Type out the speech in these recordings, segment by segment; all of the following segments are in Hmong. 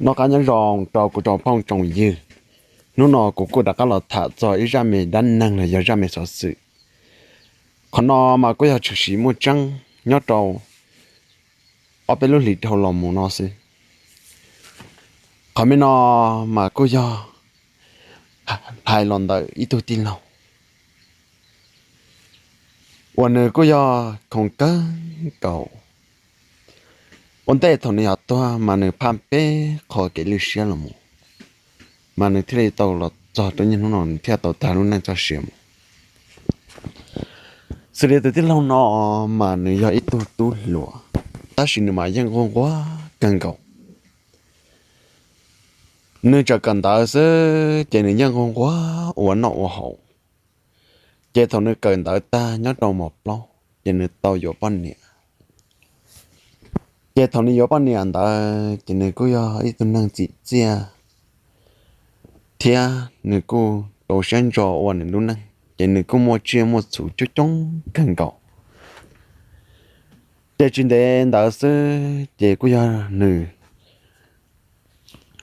Noj qab nyob zoo rau kuv tsoom phooj tsoom ywg. Hnub no kuv kuj rov qab los tham txog ib zaj me dab neeg los yog zaj me xov xwm. Qhov no mas kuj yog tshwm sim muaj tseeb nyob rau ob peb lub hlis dhau los mus no xwb. Qhov me no mas kuj yog hais los ntawm ib tug tij laug uas nws kuj yog khoom kawg nkaus. Ua ntej thaum nws yuav tuag mas nws phaj peb qho kev lwj siab los mus, mas nws thiaj li tau los txog rau niaj hnub no nws thiaj tau tag lub neej txoj sia mus. Xws li tus tij laug no mas nws yog ib tug tub hluas, tab sis nws mas yeej nquag nquag kawg nkaus. Nws tseem kawm ntawv xwb ces nws yeej nquag nquag ua noj ua haus. Ces thaum nws kawm ntawv tag nyob rau mos plaub ces nws tau yuav poj niam. Ces thaum nws yuav poj niam ntawd ces nws kuj yog ib tug neeg txim txiaj thiab nws kuj rau siab ntso ua nws lub neej, ces nws kuj muaj tsiaj muaj txhu coob coob kawg nkaus. Ces tsis ntev ntawd xwb ces kuj yog nws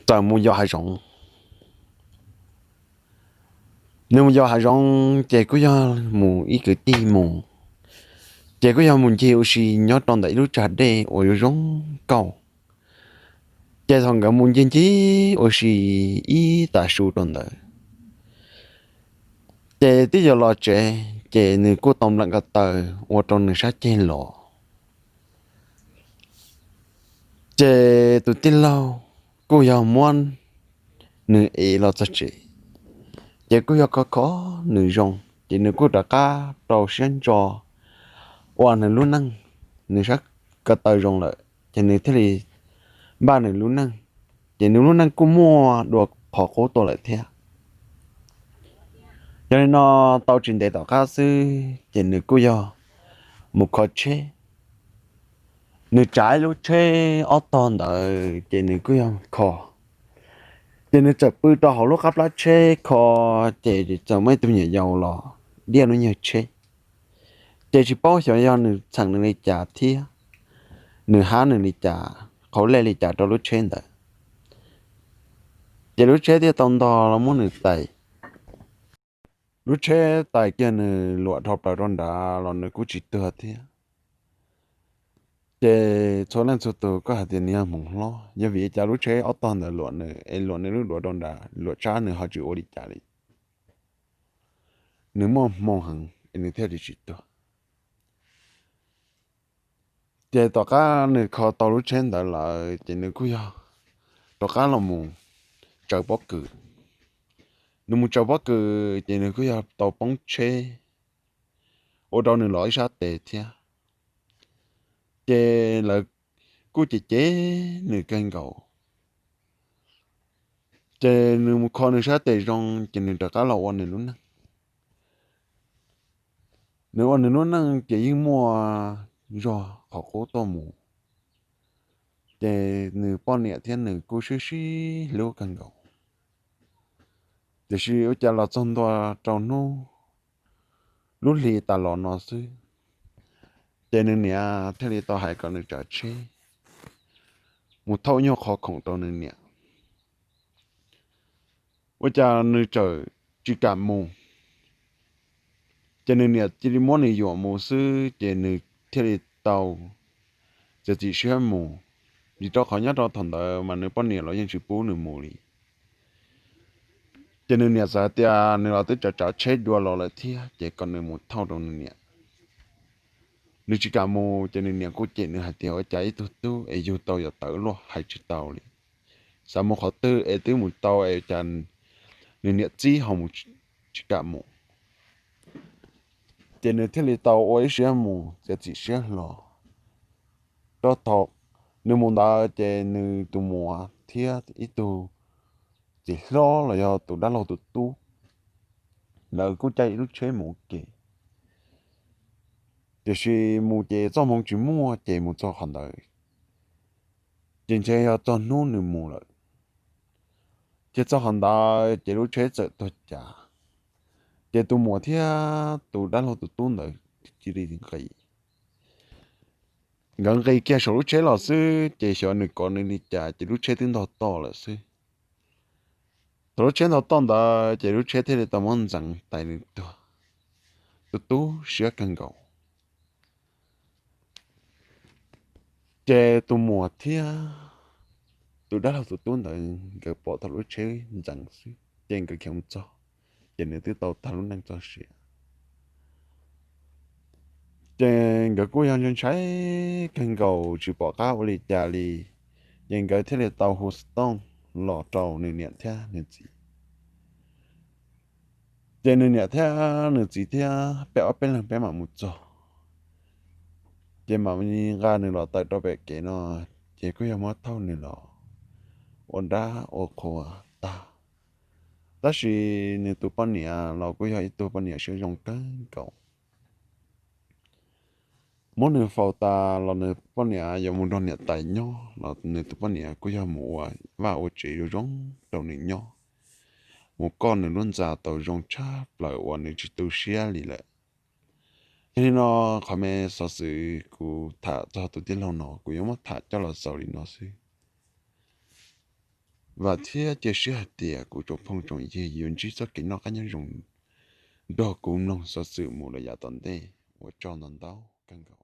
txawm mus yos hav zoov. Nws mus yos hav zoov ces kuj yog mus ib kwv tij mus, ces kuj yog mus ncig ua si nyob rau ntawm ib lub tsag dej uas yuav zoo nkauj. Ces thaum nkawd mus ncig ncig ua si ib tag su rau ntawd, ces twb yuav los tsev ces nws kuj tau npleem ko taw ua rau nws sab ceg los. Ces tus tij laug kuj yog muab nws ev los txog tsev, ces kuj yog kho kho nws zoo, ces nws kuj rov qab rau siab ntso ua nws lub neej. Nws sab ko taw zoo lawm ces nws thiaj li npaj nws lub neej, ces nws lub neej kuj muaj dua qhov qub tuaj lawm thiab. Yog li no, tau tsis ntev tom qab xwb ces nws kuj yog mus kho tsheb. Nws tsav ib lub tsheb ob tog ntawd ces nws kuj yog kho, ces nws txawm pw rau hauv lub qab plab tsheb kho, ces txawm muaj ib tug nyuam yaus los diaj lub nyuag tsheb. Ces tsis paub xyov yog nws txheem nws li cas thiab nws hab nws li cas, qhauv lej li cas rau lub tsheb ntawd, ces lub tsheb thiaj tau ntog los muab nws tais. Lub tsheb tais kiag nws luam dhau plaws rau nrad los nws kuj tsis tuag thiab. Ces txhua leej txhua tus kuj hais tias nws yog hmoov hlob, yog vim li cas lub tsheb ob tog ntawd luam nws es luam nws lub duav rau nrad, luam tsheb nws ho tsis ua li cas li. Nws muaj hmoo heev es nws thiaj li tsis tuag. Ces tom qab nws kho tau lub tsheb ntawd lawm ces nws kuj yog rov qab los mus tsaws pob kws. Nws mus tsaws pob kws ces nws kuj yog tau poob tsheb, ua rau nws lov ib sab tes thiab. Ces lawv kuj cem cem nws kawg nkaus. Ces nws mus kho nws sab tes zoo ces nws rov qab los ua nws lub neej. Nws ua nws lub neej ces yeej muaj zog qhov qub tuaj mus, ces nws poj niam thiab nws kuj sib sib hlub kawg nkaus. Tiam sis ua cas los txog ntua rau hnub lub hli tas los no xwb, ces nws niam thiaj li tau hais kom nws tsav tsheb mus thauj nyuag qhov khoom rau nws niam. Ua cas nws txawm tsis kam mus, ces nws niam cia li muab nws yuam mus xwb, ces nws thiaj li tau txiav txim siab mus, vim rau qhov nyob rau thaum ntawd mas nws poj niam los yeej tsis pub nws mus li. Ces nws niam txawm hais tias nws los twb tsav tsav tsheb dua los lawm thiab, ces kom nws mus thauj rau nws niam. Nws tsis kam mus ces nws niam kuj cem nws hais tias ua cas ib tug tub es yug tau yuav tawv luaj hais tsis tau li, xav mus qhov twg es twb mus tau es cas nws niam txib ho mus tsis kam mus. Ces nws thiaj li tau ua ib siab mus txiav txim siab hlo. Rau thaum nws mus ntawd ces nws tus muam thiab ib tug txiv hlob los yog tus dab laug tus tub, lawv kuj caij ib lub tsheb mus ua ke. Tiam sis mus ces txoj hmoov tsis muaj ces mus txog qhov ntawd ces ntshe yog txog hnub nws mus lawm. Ces txog qhov ntawd ces lub tsheb txawm tuag cav, ces tus muam thiab tus dab laug tus tub ntawd cia li nqis. Nkawd nqis kiag saum lub tsheb los xwb ces xyov nws kov nws li cas ces lub tsheb twb ntog toj lawm xwb. Thaum lub tsheb ntog toj ntawd ces lub tsheb thiaj li tau muab ntxeev tais nws tuag, tu tu siab kawg nkaus. Ces tus muam thiab tus dab laug tus tub ntawd nkawd pom thaum lub tsheb ntxeev xwb ces nkawd khiav mus txog, ces nws twb tau tag lub neej txoj sia. Ces nkawd kuj yog ntshai kawg nkaus tsis pom qab ua li cas li, ces nkawd thiaj li tau hu xov tooj los rau nws niam thiab nws txiv. Ces nws niam thiab nws txiv thiab peb ob peb leeg peb mam mus txog, ces mam li nqa nws los tawm rau pem kev no, ces kuj yog muab thauj nws los ua dab ua qhua tag. Tab sis nws tus poj niam los kuj yog ib tug poj niam siab zoo kawg nkaus. Muab nws faus tas los nws poj niam yuav mus nrog niam tais nyob los nws tus poj niam kuj yog mus ua vaj ua tsev zoo zoo rau nws nyob, mus koj nws lub ntxa tau zoo tshaj plaws uas nws tsis tu siab li lawm. Yog li no, qhov me xov xwm kuv tham txog tus tij laug no kuv yuav muab tham coj los xaus li no xwb. Vam thiab cia siab hais tias kuv tsoom phooj tsoom ywg yuav ntsib txoj kev noj qab nyob zoo nrog kuv mloog xov xwm mus lawm yav tom ntej. Ua tsaug ntau ntau kawg nkaus.